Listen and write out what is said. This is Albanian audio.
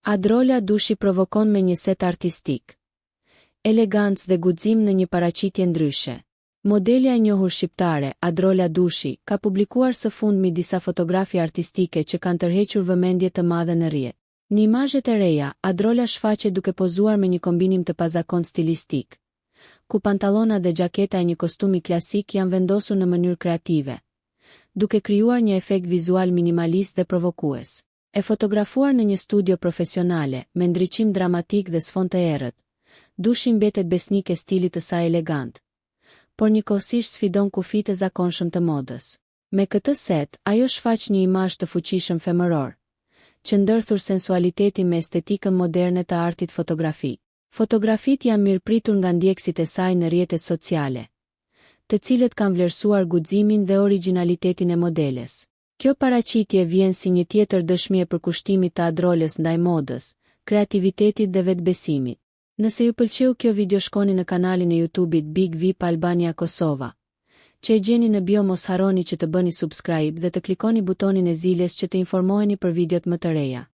Adrola Dushi provokon me një set artistik, elegancë dhe guxim në një paraqitje ndryshe. Modelja e njohur shqiptare, Adrola Dushi, ka publikuar së fundmi disa fotografi artistike që kanë tërhequr vëmendje të madhe në rrjet. Në imazhet e reja, Adrola shfaqet duke pozuar me një kombinim të pazakontë stilistik, ku pantallonat dhe xhaketa e një kostumi klasik janë vendosur në mënyrë kreative, duke krijuar një efekt vizual minimalist dhe provokues. E fotografuar në një studio profesionale, me ndriçim dramatik dhe sfond të errët, Dushi mbetet besnike stilit të saj elegant, por njëkohësisht sfidon kufijtë e zakonshëm të modës. Me këtë set, ajo shfaq një imazh të fuqishëm femëror, që ndërthur sensualitetin me estetikën moderne të artit fotografik. Fotografitë janë mirëpritur nga ndjekësit e saj në rrjetet sociale, të cilët kanë vlerësuar guximin dhe origjinalitetin e modeles. Kjo paraqitje vjen si një tjetër dëshmi e përkushtimit të Adrolës ndaj modës, kreativitetit dhe vetëbesimit. Nëse ju pëlqeu kjo video shkoni në kanalin e YouTube-it Big Vip Albania Kosova, që e gjeni në bio mos harroni që të bëni subscribe dhe të klikoni butonin e ziles që të informoheni për videot më të reja.